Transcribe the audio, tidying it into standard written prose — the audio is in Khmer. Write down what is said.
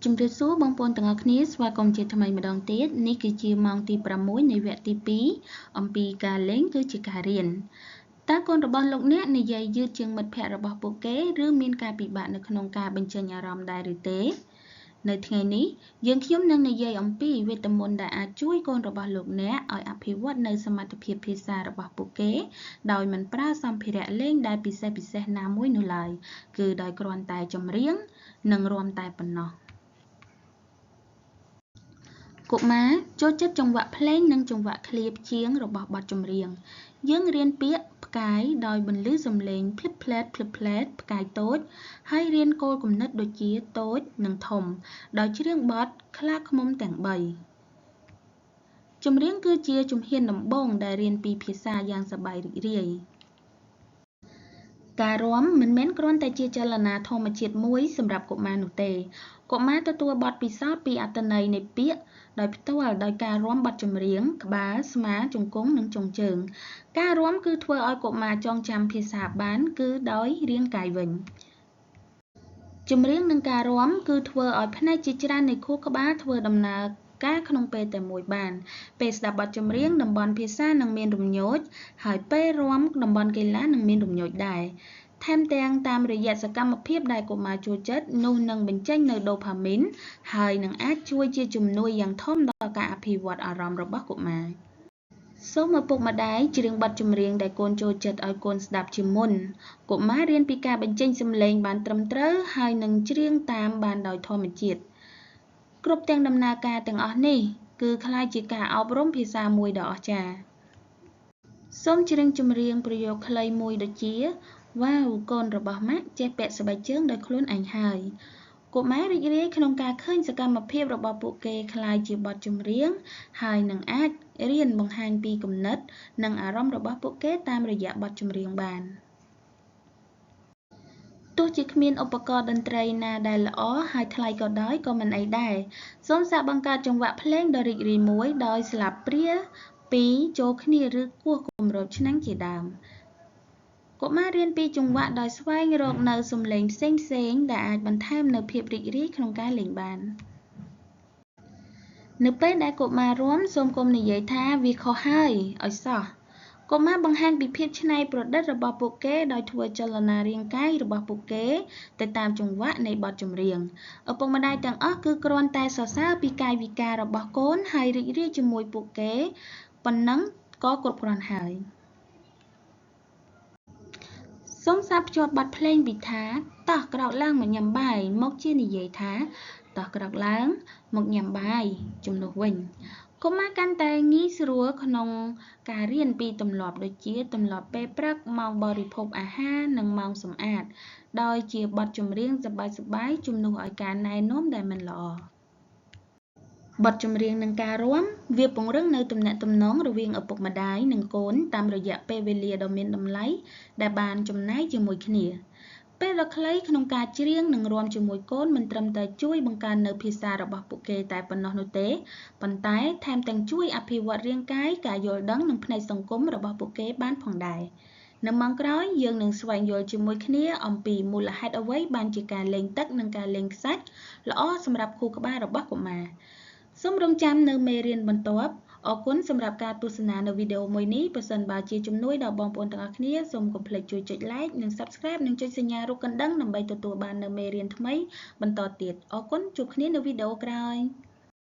ជំរាបសួរបងប្អូនទាំងអស់គ្នាស្វាគមន៍ជាថ្មីម្ដងទៀតនេះគឺជាម៉ោងទី6នៃវគ្គទី2អំពីការលេងគឺជាការរៀនតើកូនរបស់លោកអ្នកនិយាយយឺតជាងមិត្តភ័ក្តិរបស់ពួកគេឬមានការពិបាកនៅក្នុងការបញ្ចេញអារម្មណ៍ដែរឬទេនៅថ្ងៃនេះយើងខ្ញុំនឹងនិយាយអំពីវេទមន្តដែលអាចជួយកូនរបស់លោកអ្នកឲ្យអភិវឌ្ឍនូវសមត្ថភាពភាសារបស់ពួកគេដោយមិនប្រើសម្ភារៈលេងដែលពិសេសៗណាមួយនោះឡើយគឺដោយគ្រាន់តែចម្រៀងនិងរាំតែប៉ុណ្ណោះកុមារចូលចិត្តចង្វាក់ភ្លេងនិងចង្វាក់ឃ្លាព្យាង្គរបស់បទចម្រៀងយើងរៀនពាក្យផ្កាយដោយបន្លឺសំឡេងភ្លិបភ្លែតភ្លិបភ្លែតផ្កាយតូចហើយរៀនគោលគំនិតដូចជាតូចនិងធំដោយច្រៀងបទខ្លាឃ្មុំទាំង3ចម្រៀងគឺជាជំហានដំបូងដែលរៀនពីភាសាយ៉ាងសប្បាយរីករាយការរាំមិនមែនគ្រាន់តែជាចលនាធម្មជាតិមួយសម្រាប់កុមារនោះទេកុមារទទួលបទពិសោធន៍ពីអត្ថន័យនៃពាក្យដោយផ្ទាល់ដោយការរាំបទចម្រៀងក្បាលស្មាជង្គង់និងចុងជើងការរាំគឺធ្វើឲ្យកុមារចងចាំភាសាបានគឺដោយរាងកាយវិញចម្រៀងនិងការរាំគឺធ្វើឲ្យផ្នែកជាច្រើននៃខួរក្បាលធ្វើដំណើរការក្នុងពេលតែមួយបានពេលស្ដាប់បទចម្រៀងតំបន់ភាសានឹងមានរំញោចហើយពេលរាំតំបន់កីឡានឹងមានរំញោចដែរថែមទាំងតាមរយៈសកម្មភាពដែលកុមារចូលចិត្តនោះនឹងបញ្ចេញនូវដូផាមីនហើយនឹងអាចជួយជាជំនួយយ៉ាងធំដល់ការអភិវឌ្ឍអារម្មណ៍របស់កុមារសូមឪពុកម្ដាយច្រៀងបទចម្រៀងដែលកូនចូលចិត្តឲ្យកូនស្ដាប់ជាមុនកុមាររៀនពីការបញ្ចេញសំឡេងបានត្រឹមត្រូវហើយនឹងច្រៀងតាមបានដោយធម្មជាតិគ្រប់ទាំងដំណើរការទាំងអស់នេះគឺក្លាយជាការអប់រំភាសាមួយដ៏អស្ចារ្យសូមច្រៀងចម្រៀងប្រយោគខ្លីមួយដូចជាវ៉ាវកូនរបស់ម៉ាក់ចេះពាក់ស្បែកជើងដោយខ្លួនឯងហើយកុមាររីករាយក្នុងការឃើញសកម្មភាពរបស់ពួកគេក្លាយជាបទចម្រៀងហើយនឹងអាចរៀនបង្ហាញពីគំនិតនិងអារម្មណ៍របស់ពួកគេតាមរយៈបទចម្រៀងបានទោះជាគ្មានឧបករណ៍តន្ត្រីណាដែលល្អហើយថ្លៃក៏ដោយក៏មិនអីដែរសូមសាកបង្កើតចង្វាក់ភ្លេងដ៏រីករាយមួយដោយស្លាបព្រាពីរចូលគ្នាឬគោះគម្របឆ្នាំងជាដើមកុមាររៀនពីចង្វាក់ដោយស្វែងរកនូវសំឡេងផ្សេងៗដែលអាចបន្ថែមនូវភាពរីករាយក្នុងការលេងបាននៅពេលដែលកុមាររាំសូមកុំនិយាយថាវាខុសហើយឲ្យសោះកុមារបង្ហាញពីភាពច្នៃប្រឌិតរបស់ពួកគេដោយធ្វើចលនារាងកាយរបស់ពួកគេទៅតាមចង្វាក់នៃបទចម្រៀងឪពុកម្ដាយទាំងអស់គឺគ្រាន់តែសរសើរពីកាយវិការរបស់កូនហើយរីករាយជាមួយពួកគេប៉ុណ្ណឹងក៏គ្រប់គ្រាន់ហើយសូមសាកភ្ជាប់បទភ្លេងពីថាតោះក្រោកឡើងមកញ៉ាំបាយមកជានិយាយថាតោះក្រោកឡើងមកញ៉ាំបាយជំនួសវិញកុមារកាន់តែងាយស្រួលក្នុងការរៀនពីទម្លាប់ដូចជាទម្លាប់ពេលព្រឹកម៉ោងបរិភោគអាហារនិងម៉ោងសម្អាតដោយជាបទចម្រៀងសប្បាយៗជំនួសឲ្យការណែនាំដែលមិនល្អបទចម្រៀងនិងការរាំវាពង្រឹងនូវទំនាក់ទំនងរវាងឪពុកម្ដាយនិងកូនតាមរយៈពេលវេលាដ៏មានតម្លៃដែលបានចំណាយជាមួយគ្នាពេលដ៏ខ្លីក្នុងការច្រៀងនិងរាំជាមួយកូនមិនត្រឹមតែជួយបង្កើននូវភាសារបស់ពួកគេតែប៉ុណ្ណោះនោះទេប៉ុន្តែថែមទាំងជួយអភិវឌ្ឍរាងកាយការយល់ដឹងនិងផ្នែកសង្គមរបស់ពួកគេបានផងដែរនៅម៉ោងក្រោយយើងនឹងស្វែងយល់ជាមួយគ្នាអំពីមូលហេតុអ្វីបានជាការលេងទឹកនិងការលេងខ្សាច់ល្អសម្រាប់ខួរក្បាលរបស់កុមារសូមរងចាំនៅមេរៀនបន្ទាប់អរគុណសម្រាប់ការទស្សនានៅវីដេអូមួយនេះប្រសិនបើជាជំនួយដល់បងប្អូនទាំងអស់គ្នាសូមកុំភ្លេចជួយចុច Like និង Subscribe និងចុចសញ្ញារូបកណ្ដឹងដើម្បីទទួលបាននូវមេរៀនថ្មីបន្តទៀតអរគុណជួបគ្នានៅវីដេអូក្រោយ។